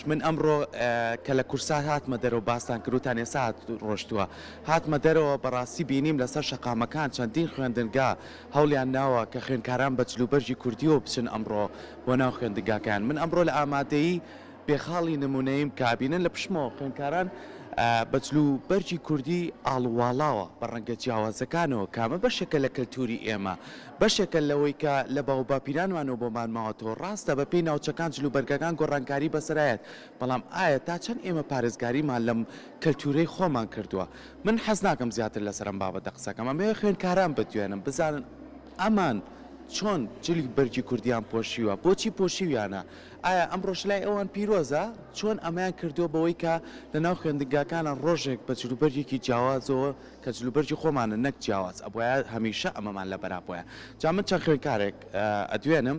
من ئەمڕۆ کە لە کورسات هاتمە دەرەوە باستان کرد وتان ئێستا هات ڕۆشتووە هاتمە دەرەوە بەڕاستی بینیم لەسەر شەقامەکان چەندین خوێندنگا هەوڵیان ناوە کە خوێندکاران بە جلوبەرگی کوردیەوە بچن ئەمڕۆ بۆ ناو خوێندنگاکەیان من ئەمڕۆ لە ئامادەیی بێخاڵی نمونەییم کە ئەبینن لە پشتمەوە خوێندکاران بە جل و بەرگی کوردی ئاڵوواڵاوە بە ڕەنگە جیاوازەکانەوە کە ئەمە بەشێکە لە کەلتوری ئێمە بەشێکە لەوەی کە لە باووباپیرانمانەوە بۆمان ماوەتەوە ڕاستە بە پێی ناوچەکان جل و بەرگەکان گۆڕانکاری بەسەرایەت بەڵام ئایا تا چەند ئێمە پارێزگاریمان لەم کەلتورەی خۆمان کردووە من حەز ناکەم زیاتر لەسەر ئەم بابەتە قسەکەم ئەمەوێ خوێندکاران بدوێنم بزانن ئەمان چۆن جلی بەرگی کوردیان پۆشیوە بۆچی پۆشیویانە ئایا ئەمڕۆش لای ئەوان پیرۆزە؟ چۆن ئەمەیان کردووە بەوەی کە لەناو خوێندنگاکانا ڕۆژێک بە جلوبەرگێکی جیاوازەوە کە جلوبەرگی خۆمانە نەک جیاواز ئەبوایە هەمیشە ئەمەمان لەبەرا بوایە جا من چەند خوێندکارێک ئەدوێنم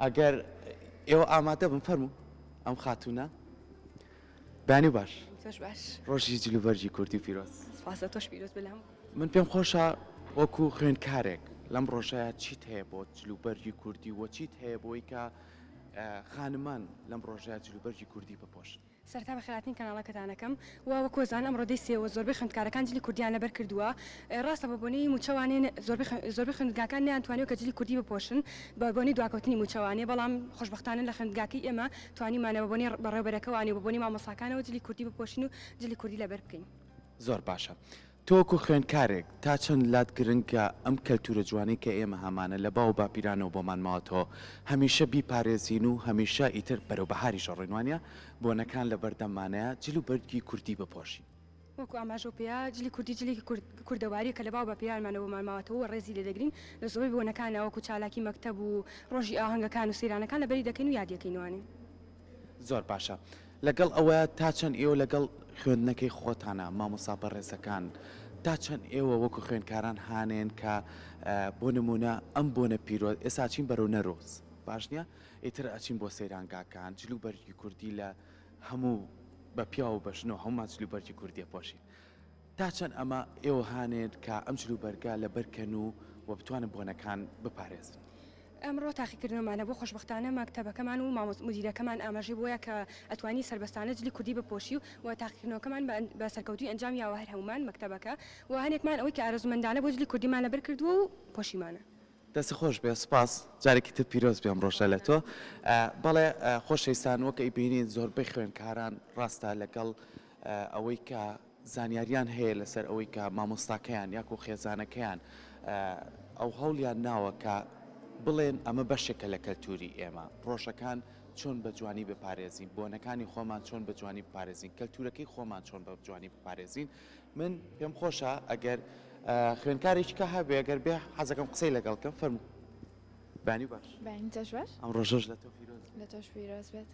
ئەگەر ئێوە ئامادە بن فەرموو ئەم خاتوونە بەیانی باش. تۆش باش. ڕۆژی جلوبەرگی کوردی پیرۆز. سپاس لە تۆش پیرۆز بێ لە هەموو. من پێم خۆشە وەکو خوێندکارێک لەم ڕۆژەیا چیت هەیە بۆ جلوبەرگی کوردی وە چیت هەیە بۆی کە خانمان لەم ڕۆژەیا جلوبەرگی کوردی بپۆشن. سەرەتا بەخێرهاتنی کەناڵەکەتان ئەکەم و وەک ئەزانن ئەمڕۆ دەی سێوە زۆربەی خوێندکارەکان جلی کوردیان لەبەر کردووە ڕاستە بە بۆنەی مووچەوانێ زۆربەی زۆربەی خوێندگاکان نەیانتوانیوە کە جلی کوردی بپۆشن بە بۆنەی دواکەوتنی مووچەوانێ بەڵام خۆشبەختانە لە خوێندگاکەی ئێمە توانیومانە بە بۆنەی بەڕێوبەرەکەوانێ و بە بۆنەی مامۆستاکانەوە جلی کوردی بپۆشین و جلی کوردی لەبەر بکەین. زۆر باشە تۆ وەکو خوێندکارێک تا چەند لات گرنگە ئەم کەلتورە جوانەی کە ئێمە هەمانە لە باو و باپیرانەوە بۆمان ماوەتەوە هەمیشە بیپارێزین و هەمیشە ئیتر بەرەو بەهاریش ئەڕۆین وانیە بۆنەکان لەبەردەممانەیە جل و بەرگی کوردی بپۆشین. وەکو ئاماژەو پێیا جلی کوردی جلێکی کوردەواریە کە لە باو باپیرانمانەوە بۆمان ماوەتەوە و ڕێزی لێ دەگرین لە زۆربەی بۆنەکانا وەکو چالاکی مەکتەب و ڕۆژی ئاهەنگەکان و سەیرانەکان لەبەری دەکەین و یادی ئەکەینەوانێ. زۆر باشە لەگەڵ ئەوە تا چەند ئێوە لەگەڵ خوێندنەکەی خۆتانە مامۆستا بەڕێزەکان تا چەند ئێوە وەکو خوێندکاران هانێن کە بۆ نمونە ئەم بۆنە پیرۆز ئێستا چین بەرەو نەرۆز باش نییە ئیتر ئەچین بۆ سەیرانگاکان جل و بەرگی کوردی لە هەموو بە پیاو و بە ژنەوە هەموومان جل و بەرگی کوردیە پۆشین تا چەند ئەمە ئێوە هانێن کە ئەم جل و بەرگە لەبەر کەن و و بتوانن بۆنەکان بپارێزن؟ ئەمڕۆ تاقیکردنەوەمان هەبوو، خۆشبەختانە مەکتەبەکەمان و مامۆستا مودیرەکەمان ئاماژەی بۆیە کە ئەتوانی سەربەستانە جلی کوردی بپۆشی و تاقیکردنەوەکەمان بە سەرکەوتووی ئەنجام یاوە هەر هەموومان مەکتەبەکە و هەنێکمان ئەوەی کە ئارەزوومەندانە بۆ جلی کوردیمان لەبەر کردووە و پۆشیمانە. دەست خۆش بێ سوپاس جارێکی تر پیرۆز بێ ئەم ڕۆژە لە تۆ بەڵێ خۆشەویستان وەک ئەیبینین زۆربەی خوێندکاران ڕاستە لەگەڵ ئەوەی کە زانیاریان هەیە لەسەر ئەوەی کە مامۆستاکەیان یاکۆ خێزانەکەیان ئەو هەوڵیان ناوە کە بڵێن ئەمە بەشێکە لە کەلتوری ئێمە ڕۆژەکان چۆن بە جوانی بپارێزین بۆنەکانی خۆمان چۆن بە جوانی بپارێزین کەلتورەکەی خۆمان چۆن بە جوانی بپارێزین من پێم خۆشە ئەگەر خوێندکارێکی کە هەبێ گەر بێ حەزەکەم قسەی لەگەڵ کەم فەرموو بەیانی باش. بەیانی تۆش باش. ئەم ڕۆژەش لە تۆ پیرۆز بێت. لە تۆش پیرۆز بێت.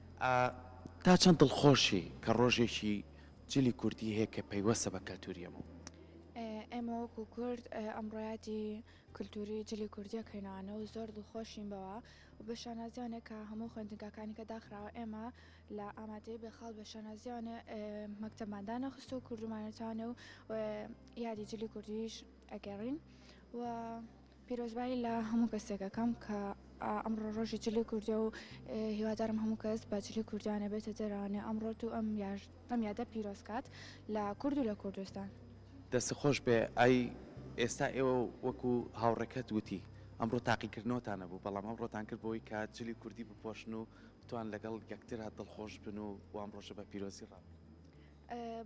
تا چەند دڵخۆشی کە ڕۆژێکی جلی کوردی هەیە کە پەیوەستە بە کەلتوری ئێمەوە؟ ئێمە وەکو کورد ئەمڕۆ یادی کلتوری جلی کوردی ئەکەینەوانە و زۆر دڵخۆشین بەوە و بە شانازیانە کە هەموو خوێندنگاکانی کە داخراوە ئێمە لە ئامادەی بێخاڵ بە شانازیانە مەکتەبمان دانەخست و کوردومانەتانە و یادی جلی کوردیش ئەگەڕین و پیرۆزبایی لە هەموو کەسێک ئەکەم کە ئەمڕۆ ڕۆژی جلی کوردیە و هیوادارم هەموو کەس بە جلی کوردیانە بێتە دەرانێ ئەمڕۆ تو ئەم ئەم یادە پیرۆز کات لە کورد و لە کوردستان. دەست خۆش بێ ئای ئێستا ئێوە وەکو هاوڕێکەت وتی ئەمڕۆ تاقیکردنەوەتان هەبوو بەڵام ئەمڕۆتان کرد بەوەی کە جلی کوردی بپۆشن و بتوان لەگەڵ یەکترا دڵخۆش بن و ئەم ڕۆژە بە پیرۆزی ڕابگرن.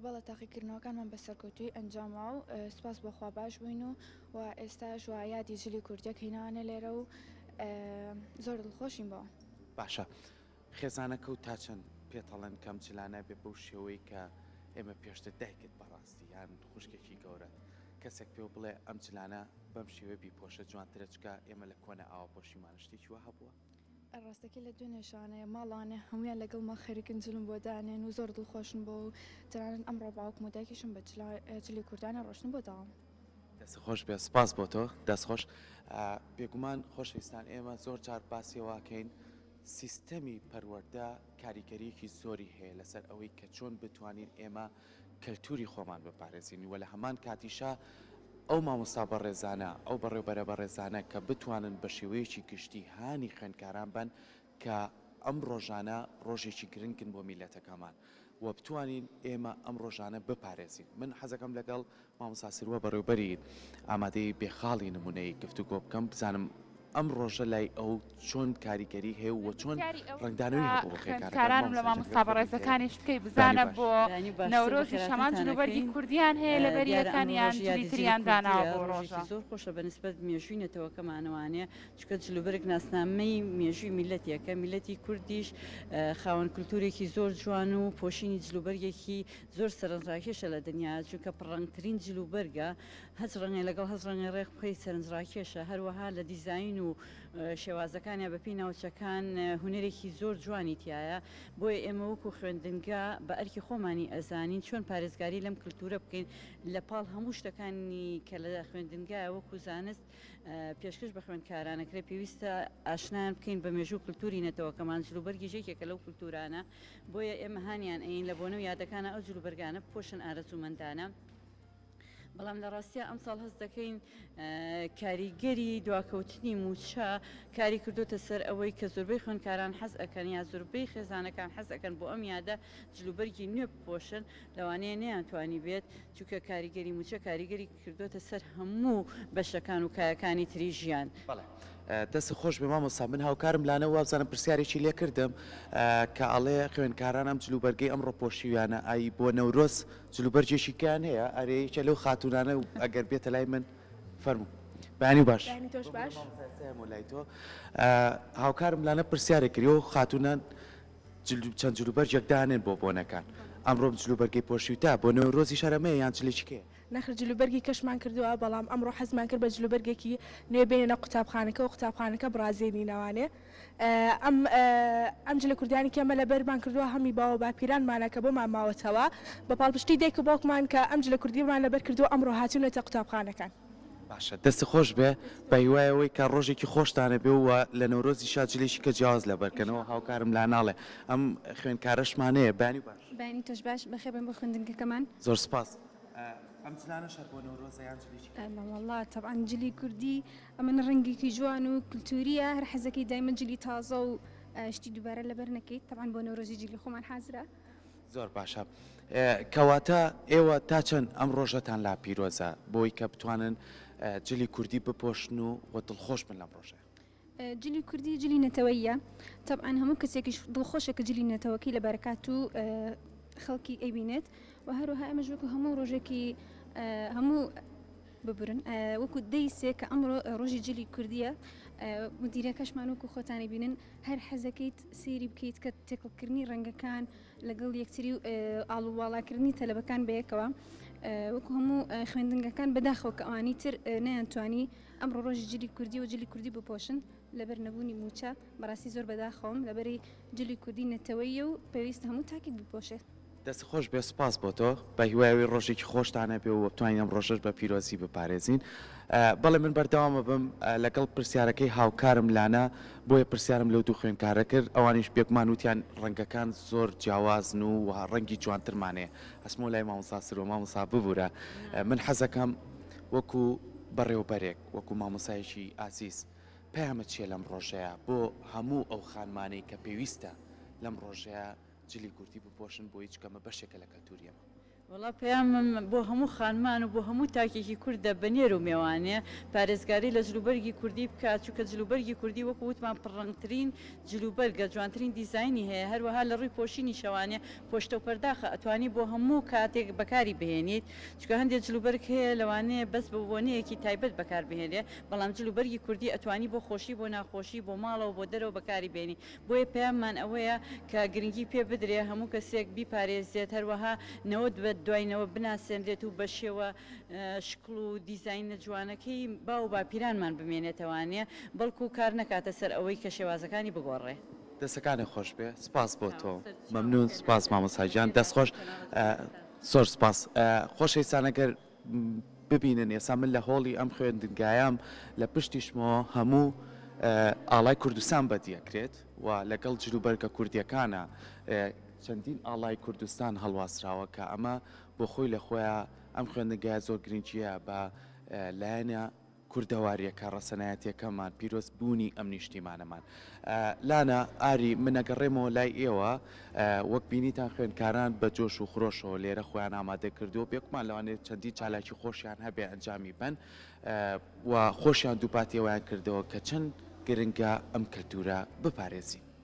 بەڵێ تاقیکردنەوەکانمان بە سەرکەوتوویی ئەنجامما و سوپاس بۆ خوا باش بووین و و ئێستاش وا یادی جلی کوردیەک هیناوانە لێرە و زۆر دڵخۆشین بەوە. باشە خێزانەکە و تا چەند پێت ئەڵێن کە ئەم جلانە بێ بەو شێوەی کە ئێمە پێشتر دایکت بەڕاستی یان خوشکێکی گەورەت کەسێک پێو بڵێ ئەم جلانە بەم شێوەیە بیپۆشە جوانترە چکە ئێمە لە کۆنە ئاوا پۆشیمانە شتێکی وا هەبووە؟ ڕاستەکەی لە دوێنێ شانەیە ماڵانێ هەموویان لەگەڵما خەریکن جلم بۆ دانێن و زۆر دڵخۆشن بۆ و تەنانەت ئەمڕۆ باوکم و دایکیشم بە جلی کوردانە ڕۆشتن بۆ داوام. دەست خۆش بێ سپاس بۆ تۆ دەست خۆش بێگومان خۆشەویستان ئێمە زۆر جار باسی ئەوەکەین سیستەمی پەروەردە کاریگەریەکی زۆری هەیە لەسەر ئەوەی کە چۆن بتوانین ئێمە کەلتوری خۆمان بپارێزین و لە هەمان کاتیشا ئەو مامۆستا بەڕێزانە، ئەو بەڕێوبەرە بەڕێزانە کە بتوانن بە شێوەیەکی گشتی هانی خوێندکاران بەن کە. ئەم ڕۆژانە ڕۆژێکی گرنگن بۆ میللەتەکەمان و بتوانین ئێمە ئەم ڕۆژانە بپارێزین. من حەزەکەم لەگەڵ مامۆستا سروە بەڕێوبەری ئامادەیی بێخاڵی نمونەیی گفتوگۆ بکەم بزانم ئەم ڕۆژە لای ئەو چۆن کاریگەری هەیە و چۆن پرسیاری ئەوەی ڕەنگدانەوەی کە هەبوو بۆ خوێندکارەکان. خوێندکارانم لە مامۆستا مامۆستا گیان بەخێربێیت بەڕێزەکانیش بکەی بەیانی بزانە باش. بۆ بەیانی باش نەورۆزیش هەمان بەخێراتنتان جلوبەرگی ئەکەین کوردیان هەیە لەبەری دیارە ئەکەن ئەمڕۆ یان ڕۆژی جلی یادی جلی تریان داناوە کوردیە بۆ ڕۆژێکی ڕۆژە؟ زۆر خۆشە بە نسبەت مێژووی نەتەوەکەمانەوانێ چونکە جلوبەرگ ناسنامەی مێژووی میللەتێکە میللەتی کوردیش خاوەن کولتوورێکی زۆر جوان و پۆشینی جلوبەرگێکی زۆر سەرنجڕاکێشە لە دنیا چونکە پڕڕەنگترین جلوبەرگە هەچ ڕەنگێ لەگەڵ هەچ ڕەنگێ ڕێک بخەی سەرنجڕاکێشە هەروەها لە دیزاین و شێوازەکانیا بەپێی ناوچەکان هونەرێکی زۆر جوانی تیایە بۆیە ئێمە وەکو خوێندنگا بە ئەرکی خۆمانی ئەزانین چۆن پارێزگاری لەم کلتورە بکەین لە پاڵ هەموو شتەکانی کە لە خوێندنگایە وەکو زانست پێشکەش بە خوێندکاران ئەکرێت پێویستە ئاشنایان بکەین بە مێژوو و کلتوری نەتەوەکەمان جلوبەرگیش یەکێکە لەو کلتورانە بۆیە ئێمە هانیان ئەیین لە بۆنە و یادەکانا ئەو جلوبەرگانە بپۆشن ئارەزوومەندانە. بەڵام لە ڕاستیا ئەمساڵ هەست دەکەین کاریگەری دواکەوتنی مووچە کاری کردوتە سەر ئەوەی کە زۆربەی خوێندکاران حەز ئەکەن یا زۆربەی خێزانەکان حەز ئەکەن بۆ ئەم یادە جلوبەرگی نوێ بپۆشن لەوانەیە نەیانتوانی بێت چونکە کاریگەری مووچە کاریگەری کردوتە سەر هەموو بەشەکان و کایەکانی تری ژیان. بەڵێ دەستت خۆش بێ مامۆستا من هاوکارم لانە وابزانم پرسیارێکی لێ کردم کە ئەڵێ خوێندکاران ئەم جلوبەرگەی ئەمڕۆ پۆشیویانە ئای بۆ نەورۆز جلوبەرگێکی کەیان هەیە ئەرێ یەکێ لەو خاتوونانە ئەگەر بێتە لای من فەرموو بەیانی باش بەیانی تۆش باش. مامۆستا لای تۆ هاوکارم لانە پرسیارێک کردی ئەو خاتوونان چەند جلوبەرگێک دانێن بۆ بۆنەکان ئەمڕۆ جلوبەرگەی پۆشیوتە بۆ نەورۆزیش هەر ئەمەیە یان جلێکی کەیە؟ نەخێر جلوبەرگی کەشمان کردووە بەڵام ئەمڕۆ حەزمان کرد بە جلوبەرگێکی نوێ بێنینە قوتابخانەکە و قوتابخانەکە بڕازێنینەوانێ ئەم ئەم جلە کوردیانی کە ئێمە لەبەرمان کردووە هەمی باوە باپیرانمانە کە بۆمان ماوەتەوە بە پاڵپشتی دایک و باوکمان کە ئەم جلە کوردیەمان لەبەر کردووە ئەمڕۆ هاتوونەتە قوتابخانەکان. باشە دەستت خۆش بێ بە هیوای ئەوەی کە ڕۆژێکی خۆشتان هەبێ و لە نەورۆزیشا جلێکی کە جیاواز لەبەر کەنەوە هاوکارم لاناڵێ ئەم خوێندکارەشمان هەیە بەیانی باش. بەیانی تۆش باش بەخێربێن بۆ خوێندنگەکەمان. زۆر سپاس. ئەم جلانەش هەر بۆ نەورۆزە یان جلێکی کەیە؟ وەڵا تەبعەن جلی کوردی ئەمن ڕەنگێکی جوان و کلتوریە هەر حەزەکەی دایمە جلی تازە و شتی دووبارە لەبەر نەکەیت تەبعەن بۆ نەورۆزی جلی خۆمان حازرە. زۆر باشە کەواتە ئێوە تا چەند ئەم ڕۆژەتان لا پیرۆزە بۆی کە بتوانن جلی کوردی بپۆشن و و دڵخۆش بن لەم ڕۆژەیە؟ جلی کوردی جلی نەتەوەییە تەبعەن هەموو کەسێکیش دڵخۆشە کە جلی نەتەوەکەی لەبەرکات و خەڵکی ئەیبینێت و هەروەها ئێمەش وەکو هەموو ڕۆژێکی هەموو ببورن وەکو دەی سێ کە ئەمڕۆ ڕۆژی جلی کوردیە مدیرەکەشمان وەکو خۆتانی بینن هەر حەزەکەیت سەیری بکەیت کە تێکەڵکردنی ڕەنگەکان لەگەڵ یەکتری و ئاڵوواڵاکردنی تەلەبەکان بەیەکەوە وەکو هەموو خوێندنگەکان بەداخەوە کە ئەوانی تر نەیانتوانی ئەمڕۆ ڕۆژی جلی کوردی و جلی کوردی بپۆشن لەبەر نەبوونی مووچە بەڕاستی زۆر بەداخەوەم لەبەری جلی کوردی نەتەوەییە و پێویستە هەموو تاکێک بیپۆشێت. دەست خۆش بێ سوپاس بۆ تۆ بە هیوای ئەوەی ڕۆژێکی خۆشتان هەبێ و بتوانین ئەم ڕۆژەش بە پیرۆزی بپارێزین بەڵێ من بەردەوام ئەبم لەگەڵ پرسیارەکەی هاوکارم لانا بۆیە پرسیارم لەو دوو خوێندکارە کرد ئەوانیش بێگومان وتیان ڕەنگەکان زۆر جیاوازن و ڕەنگی جوانترمان هەیە ئەچمەوە لای مامۆستا سروە مامۆستا ببورە من حەزەکەم وەکو بەڕێوبەرێک وەکو مامۆسایەکی ئازیز پەیامت چیە لەم ڕۆژەیا بۆ هەموو ئەو خانمانەی کە پێویستە لەم ڕۆژەیا جلی کوردی بپۆشن بۆی چونکە ئەمە بەشێکە لە کەلتوری ئێمە. وەڵا پەیامم بۆ هەموو خانمان و بۆ هەموو تاکێکی کوردە بە نێر و مێوانێ پارێزگاری لە جلوبەرگی کوردی بکات چونکە جلوبەرگی کوردی وەکو وتمان پڕڕەنگترین جلوبەرگە جوانترین دیزاینی هەیە هەروەها لە ڕووی پۆشینیشەوانێ پۆشتە و پەرداخە ئەتوانی بۆ هەموو کاتێک بەکاری بهێنیت چونکە هەندێک جلوبەرگ هەیە لەوانەیە بەس بۆ بۆنەیەکی تایبەت بەکار بهێنرێ بەڵام جلوبەرگی کوردی ئەتوانی بۆ خۆشی بۆ ناخۆشی بۆ ماڵەوە بۆ دەرەوە بەکاری بێنی بۆیە پەیاممان ئەوەیە کە گرنگی پێ بدرێ هەموو کەسێک بیپارێزێت هەروەها نەوە بە دوای نەوە بناسێنرێت و بە شێوە شکڵ و دیزاینە جوانەکەی باو و باپیرانمان بمێنێتەوانێ بەڵکو کار نەکاتە سەر ئەوەی کە شێوازەکانی بگۆڕێ. دەستەکانت خۆش بێ سپاس بۆ تۆ مەمنون سپاس مامۆستا گیان دەست خۆش زۆر سپاس خۆشەویستان ئەگەر ببینن ئێستا من لە هۆڵی ئەم خوێندنگایەم لە پشتیشمەوە هەموو ئاڵای کوردستان بەدیەکرێت و لەگەڵ جلوبەرگە کوردیەکانە چەندین ئاڵای کوردستان هەڵواسراوە کە ئەمە بۆ خۆی لە خۆیان ئەم خوێندنگایە زۆر گرنگیە بە لایەنە. کوردەواریەکە، ڕەسەنایەتیەکەمان، پیرۆز بوونی ئەم نیشتیمانەمان. لانا، ئاری، من ئەگەڕێمەوە لای ئێوە، وەک بینیتان خوێندکاران بە جۆش و خرۆشەوە لێرە خۆیان ئامادە کردووە، بێگومان لەوانەیە چەندین چالاکی خۆشیان هەبێ ئەنجامی بەن و خۆشیان دووپاتی ئەوەیان کردەوە کە چەند گرنگە ئەم کەلتورە بپارێزین.